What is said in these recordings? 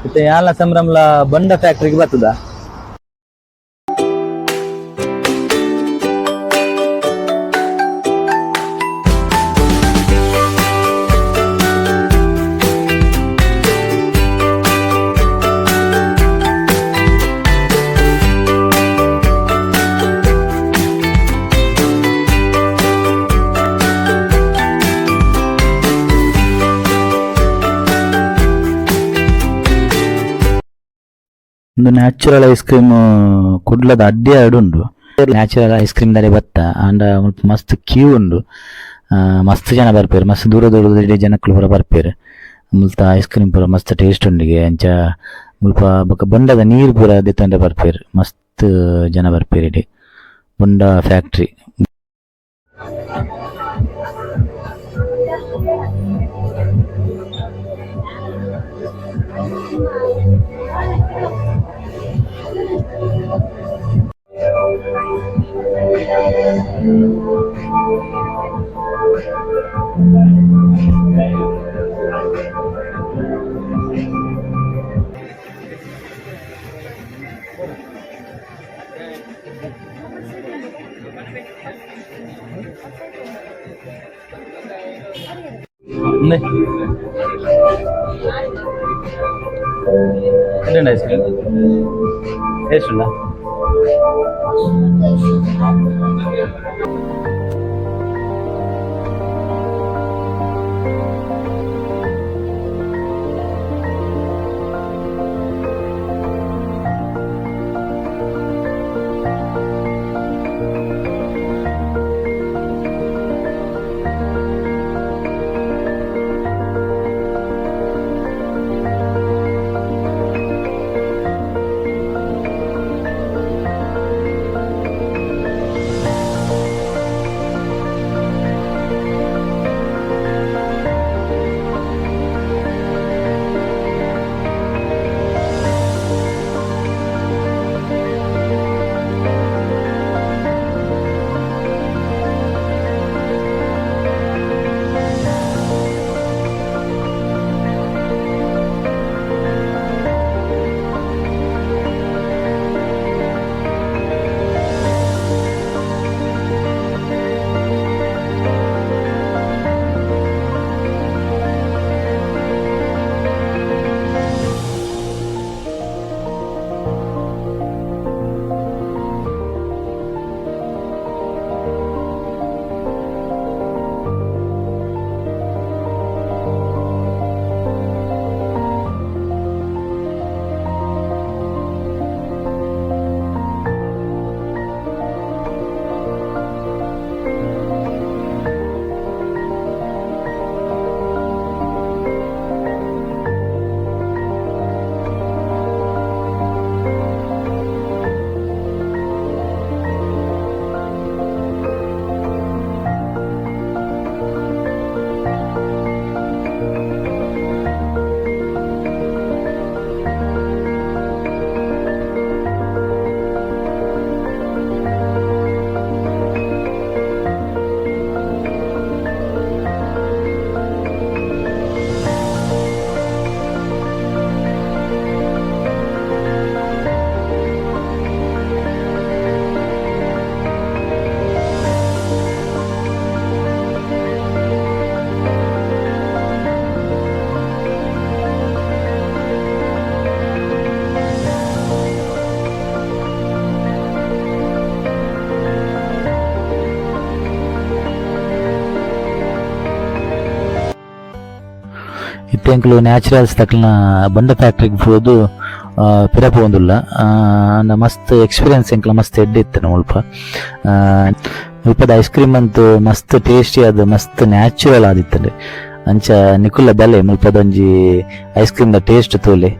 ಇತ್ತೆ ಯಾಲ ಸಂಭ್ರಮಲ ಬೊಂಡ ಫ್ಯಾಕ್ಟ್ರಿಗೆ ಬರ್ತದ. ಒಂದು natural ice cream ಕುಡ್ಲದ ಅಡ್ಡಿ ಉಂಡು. Natural ice cream ದರೆ ಬತ್ತ ಆಂಡ ಮುಲ್ಪ ಮಸ್ತ್ ಕ್ಯೂ ಉಂಡು. ಮಸ್ತ್ ಜನ ಬರ್ಪೆರ್, ಮಸ್ತ್ ದೂರ ದೂರದ ಜನಕ್ಕುಲು ಪೂರ ಬರ್ಪೆರ್. ಮುಲ್ತ ಐಸ್ ಕ್ರೀಮ್ ಪೂರ ಮಸ್ತ್ ಟೇಸ್ಟ್ ಉಂಡಿಗೆ. ಅಂಚ ಮುಲ್ಪ ಬೊಕ ಬೊಂಡದ ನೀರ್ ಪೂರ ದೆತ್ತೊಂಡೆ ಬರ್ಪೆರ್. ಮಸ್ತ್ ಜನ ಬರ್ಪೆರ್ ಇಡೆ ಬೊಂಡ ಫ್ಯಾಕ್ಟ್ರಿ. ಎಂತ ice cream taste ಉಂಡಾ? ಇತ್ತೆ ಎಂಕುಲು ನ್ಯಾಚುರಲ್ಸ್ ತಕ್ಲ್ನ ಬೊಂಡ ಫ್ಯಾಕ್ಟ್ರಿಗೆ ಪೋದು ಪಿರ ಪೋವೊಂದುಲ್ಲ. ಆಂಡ ಮಸ್ತ್ ಎಕ್ಸ್ಪೀರಿಯನ್ಸ್ ಎಂಕ್ಲ ಮಸ್ತ್ ಎಡ್ಡೆ ಇತ್ತು ಮುಲ್ಪ. ಮುಲ್ಪದ ಐಸ್ ಕ್ರೀಮ್ ಅಂತೂ ಮಸ್ತ್ ಟೇಸ್ಟಿ ಆದ್ ಮಸ್ತ್ ನ್ಯಾಚುರಲ್ ಆದಿತ್ತುಂಡು. ಅಂಚ ನಿಕುಲ್ಲ ಬಲೆ ಮುಲ್ಪದ ಒಂಜಿ ice cream the taste ತೂಲೆ.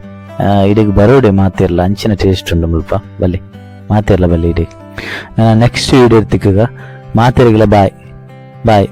ಇಡೆಗ್ ಬರೋಡೆ ಮಾತೆರ್ಲ, ಅಂಚಿನ ಟೇಸ್ಟ್ ಉಂಡು ಮುಲ್ಪ. ಬಲೆ ಮಾತೆರ್ಲ ಬಲೆ ಇಡೆಗ್. ನೆಕ್ಸ್ಟ್ ವಿಡಿಯೋ ತಿಕ್ಕುಗ. ಮಾತೆರ್ಗ್ಲ ಬಾಯ್ ಬಾಯ್.